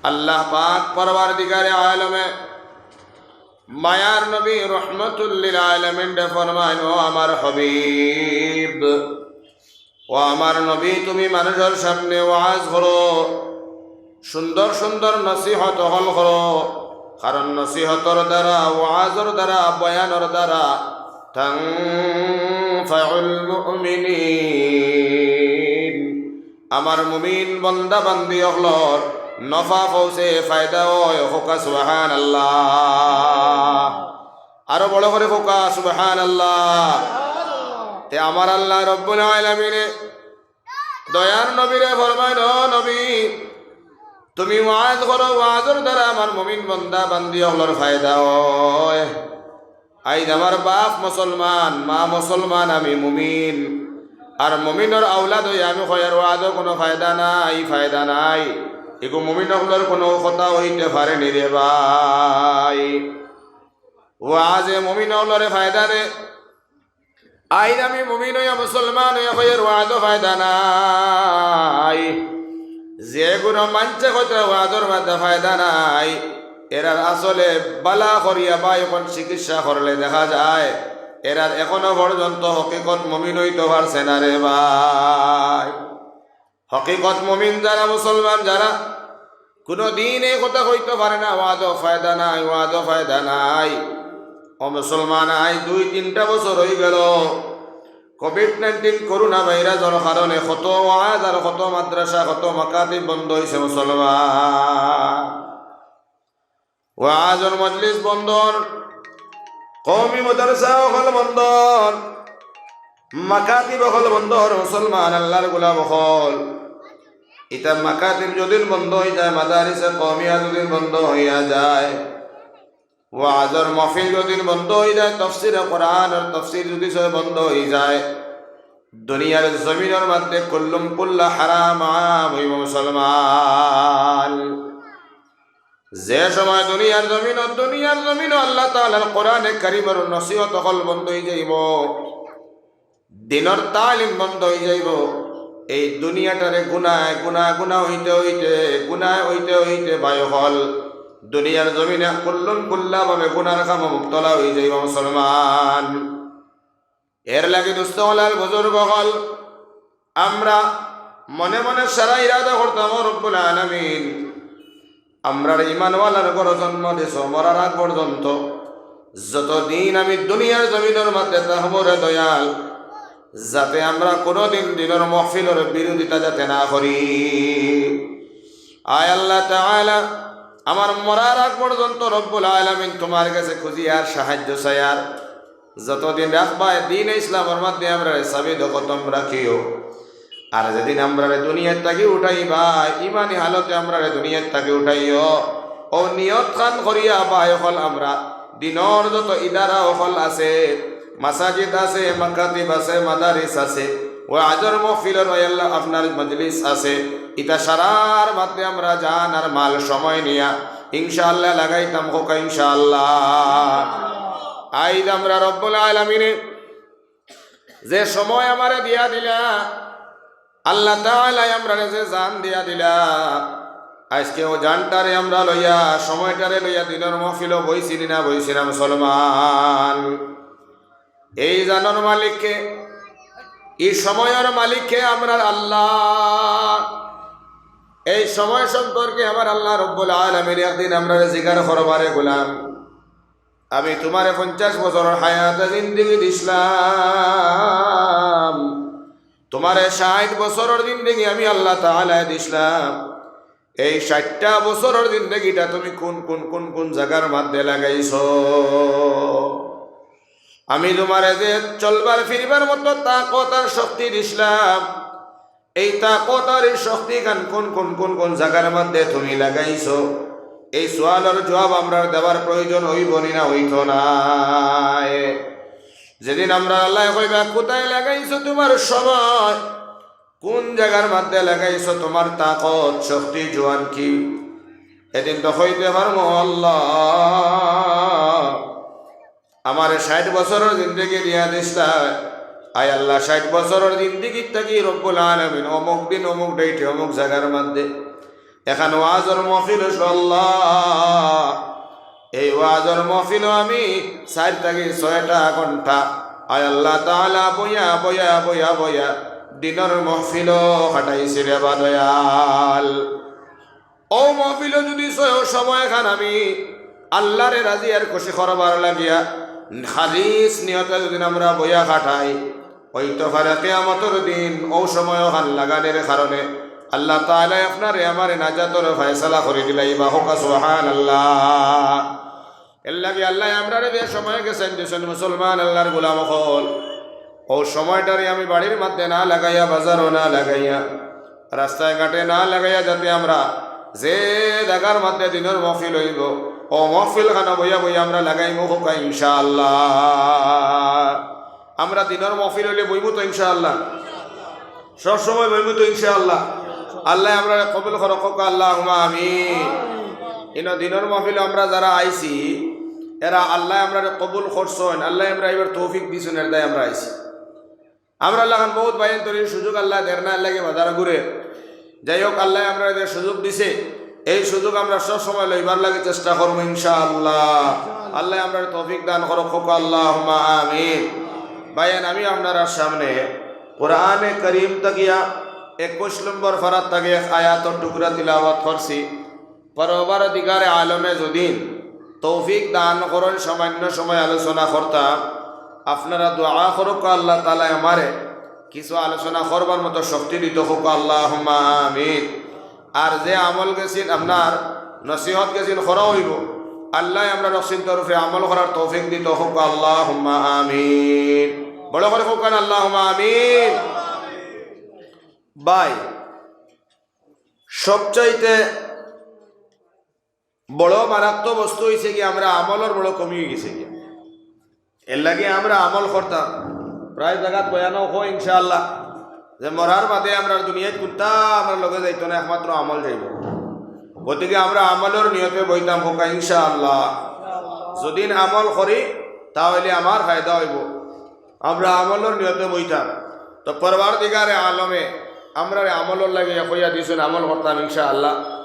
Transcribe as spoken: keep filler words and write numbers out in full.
আল্লাহ পাক পরওয়ারদিগারে আলমে মায়ার নবী রহমতুল্লিল আলামিন রে ফরমাইন, "ও আমার হাবিব, ও আমার নবী, তুমি মানুষর সামনে ওয়াজ করো, সুন্দর সুন্দর নসিহত অকল করো, কারণ নসিহতর দ্বারা, ওয়াজর দ্বারা, বয়ানর দ্বারা তানফাউল মুমিনিন, আমার মুমিন বন্দা বান্দি অকলর নফা পৌঁছে, ফায়দা অয়।" কউক্কা সুবহানাল্লাহ। আরো বড় করি কউক্কা সুবহানাল্লাহ। তে আমার আল্লাহ রব্বুল আলামিনে দয়ার নবীরে ফরমাইন, "ও নবী, তুমি ওয়াজ করো, ওয়াজর দ্বারা আমার মুমিন বন্দা বান্দি অকলর ফায়দা অয়।" আইজ আমার বাপ মুসলমান, মা মুসলমান, আমি মুমিন। আর মুমিনর আওলাদ অইয়া আমি কইয়ার ওয়াজো কুনু ফায়দা নাই, ফায়দা নাই। ইগু মুমিন অকলর কুনু কথা অইতে পারে নি রে ভাই। ওয়াজে মুমিন অকলরে ফায়দা দে। আইজ আমি মুমিন অইয়া মুসলমান অইয়া কইয়ার ওয়াজো ফায়দা নাই। যেগুন মানষে কইতরা ওয়াজর মাঝে ফায়দা নাই, এরার আসলে বালা করিয়া বা অখন চিকিৎসা করলে দেখা যায়, এরার অখনো পর্যন্ত হকিকত মুমিন অইতো পারছে না রে ভাই। হকিকত মুমিন যারা, মুসলমান যারা, কুনু দিন এই কথা কইতো পারে না, "ওয়াজো ফায়দা নাই, ওয়াজো ফায়দা নাই।" ও মুসলমান, আইজ দুই তিনটা বছর অইগেলো কোভিড নাইনটিন করোনা ভাইরাসর কারণে কত ওয়াজ আর কত মাদ্রাসা, কত মাকাতিব বন্ধ অইছে মুসলমান। ওয়াজর মজলিস বন্ধ, কওমি মাদ্রাসা অকল বন্ধ, মাকাতিব অকল বন্ধ, মুসলমান আল্লাহর গোলাম অকল। ইতা মাকাতিব যদিন বন্ধ অইযায়, মাদারিসে কওমিয়া যদিন বন্ধ অইয়া যায়, ওয়াজর মাহফিল যদিন বন্ধ অইযায়, তাফসিরে কোরআন আর তাফসির যদি সব বন্ধ অইযায়, দুনিয়ার জমিনর মাঝে কুল্লুম কুল্লা হারাম আম অইবো মুসলমান। যে সময় দুনিয়ার জমিনো, দুনিয়ার জমিনো আল্লাহ তাআলার কোরআনে কারীমর নসিহত অকল বন্ধ অইযাইবো, দ্বীনর তালিম বন্ধ অইযাইবো, এই দুনিয়াটারে গুনায়, গুনা, গুনা অইতে অইতে, গুনায় অইতে অইতে ভাই অকল, দুনিয়ার জমিনে কুল্লুম কুল্লা ভাবে গুনার কামো মুবতলা অইযাইবো মুসলমান। এরলাগি দোস্ত অকল, বুজুর্গ অকল, আমরা মনে মনে সারা ইরাদা করতাম, "ও রব্বুল আলামিন, আমরারে ইমানওয়ালার ঘরো জন্ম দিছো, মরার আগ পর্যন্ত যতদিন আমি দুনিয়ার জমিনর মাঝে থাকমু রে দয়াল, যাতে আমরা কুনুদিন দ্বীনর মাহফিলর বিরোধিতা যাতে না করি।" আয় আল্লাহ তাআলা, আমার মরার আগ পর্যন্ত রব্বুল আলামিন তুমার গেছে খুজিয়ার, সাহায্য চাইয়ার, যতদিন রাখবায় দ্বীনে ইসলামর মাঝে আমরারে সাবিত কদম রাখিও। আর যেদিন আমরারে দুনিয়াত থাকি উঠাইবায়, ইমানি হালতে আমরারে দুনিয়াত থাকি উঠাইও। অউ নিয়ত খান করিয়া ভাই অকল, আমরা দ্বীনর যত ইদারা অকল আছে, মাসাজিদ আছে, মাকাতিব আছে, মাদারিস আছে, ওয়াজর মাহফিলর, ওই আল্লাহ, আপনার মজলিস আছে, ইতা সারার মাঝে আমরা জান আর মাল সময় নিয়া ইনশাআল্লাহ লাগাইতাম, কউক্কা ইনশাআল্লাহ। আইজ আমরা রব্বুল আলামিনে যে সময় আমারে দিয়া দিলা, আল্লাহ তাআলায় আমরারে যে জান দিয়া দিলা, আইজকে অউ জানটারে আমরা লইয়া, সময়টারে লইয়া দ্বীনর মাহফিলো বইছি নি না বইছি না মুসলমান? এই জানর মালিক কে? এই সময়র মালিক কে? আমরার আল্লাহ। এই সময় সম্পর্কে আমার আল্লাহ রব্বুল আলামিন একদিন আমরারে জিকার করবা রে গোলাম, আমি তুমারে পঞ্চাশ বছরর হায়াত জিন্দেগি দিছলাম, তুমারে ষাইট বছরর জিন্দেগি আমি আল্লাহ তাআলায় দিছলাম। এই ষাইটটা বছরর জিন্দেগিটা তুমি কুন কুন কুন কুন জাগার মাঝে লাগাইছো? আমি তুমারে যে চলবার ফিরবার মতো তাকত আর শক্তি দিছলাম, এই তাকত আর এই শক্তিখান কুন কুন কুন কুন জাগার মাঝে তুমি লাগাইছো? এই সওয়ালর জুয়াব আমরার দেবার প্রয়োজন অইবো নি না অইতো নায়? যেদিন আমরার আল্লায় কইবা, "কুথায় লাগাইছো তুমার সময়? কুন জাগার মাঝে লাগাইছো তুমার তাকত, শক্তি, জুয়ান কি?" এদিন তো কইতে পারমু, "আল্লাহ, আমারে ষাইট বছরর জিন্দেগি দিয়া দিছলায়, আয় আল্লাহ, ষাইট বছরর জিন্দেগির থাকি রব্বুল আলামিন অমুক দিন, অমুক ডেটে, অমুক জাগার মাঝে এখান ওয়াজর মহফিল চললা, এই ওয়াজর মহফিলো আমি চাইর থাকি ছয়টা ঘন্টা, আয় আল্লাহ তাআলা, বইয়া বইয়া বইয়া বইয়া দিনর মহফিলো কাটাইছি রে বা দয়াল। অউ মহফিলো যুদি ছয় সময় খান আমি আল্লারে রাজি আর খুশি করবার লাগিয়া খালিস নিয়তে যুদি আমরা বইয়া কাটাই, অইতো পারে কিয়ামতর দিন অউ সময় খান লাগানির কারণে আল্লাহ তাআলায় আপনারে আমারে নাজাতর ফয়সালা করি দিলাইবা। কউক্কা সুবহানাল্লাহ। এরলাগি আল্লায় আমরারে যে সময় গেছইন দিছইন মুসলমান আল্লার গোলাম অকল, অউ সময়টারে আমি বাড়ির মধ্যে না লাগাইয়া, বাজারো না লাগাইয়া, রাস্তায় ঘাটে না লাগাইয়া, যাতে আমরা যে জাগার মধ্যে দিনর মহফিল অইবো, অউ মহফিল খানো বইয়া বইয়া আমরা লাগাইমু কউক্কা ইনশাআল্লাহ। আমরা দিনর মহফিল অইলে বইমু তো ইনশাআল্লাহ, সব সময় বইমু তো ইনশাআল্লাহ। আল্লায় আমরারে কবুল করউক্কা, আল্লাহুম্মা আমিন। ইনো দিনর মহফিলো আমরা যারা আইছি, এরা আল্লায় আমরারে কবুল করছইন, আল্লায় আমরারে আইবার তৌফিক দিছইন, এর দায় আমরা আইছি। আমরার লাখান বউত ভাইয়াইন্তরে সুযোগ আল্লায় দের না, এরলাগি বাজার ঘুরে। যাই হউক, আল্লায় আমরারে যে সুযোগ দিছে, এই সুযোগ আমরা সব সময় লইবার লাগি চেষ্টা করমু ইনশাআল্লাহ। আল্লায় আমরারে তৌফিক দান করউক্কা, আল্লাহুম্মা আমিন। ভাইয়াইন, আমি আপনারার সামনে কোরআনে করিম থাকিয়া একুশ নম্বর পারার থাকি এক আয়াতর টুকরা তিলাওয়াত করছি। পরওয়ারদিগারে আলমে যুদি তৌফিক দান করইন, সামান্য সময় আলোচনা করতাম। আপনারা দোয়া করউক্কা, আল্লাহ তাআলায় আমারে কিছু আলোচনা করবার মতো শক্তি দিতো কউক্কা, আল্লাহুম্মা আমিন। আর যে আমল গেছইন, আপনার নসিহত গেছইন করা অইবো, আল্লায় আমরার অকলর তরফে আমল করার তৌফিক দিতো কউক্কা, আল্লাহুম্মা আমিন। বড় করি কউক্কা না, আল্লাহুম্মা আমিন। ভাই, সবচাইতে বড় মারাত্মক বস্তু অইছে কি, আমরা আমলর বড় কমি অইগেছে কি। এরলাগি আমরা আমল করতাম, প্রায় জাগাত বয়ানো কয় ইনশাআল্লাহ, যে মরার বাদে আমরার দুনিয়াত কুন্তা আমরার লগে যাইতো না, একমাত্র আমল যাইবো। গতিকে আমরা আমলর নিয়তে বইতাম কউক্কা ইনশাআল্লাহ। যুদি আমল করি, তা অইলে আমার ফায়দা অইবো। আমরা আমলর নিয়তে বইতাম। তো পরওয়ারদিগারে আলমে আমরারে আমলর লাগি কইয়া দিছইন, আমল করতাম ইনশাআল্লাহ।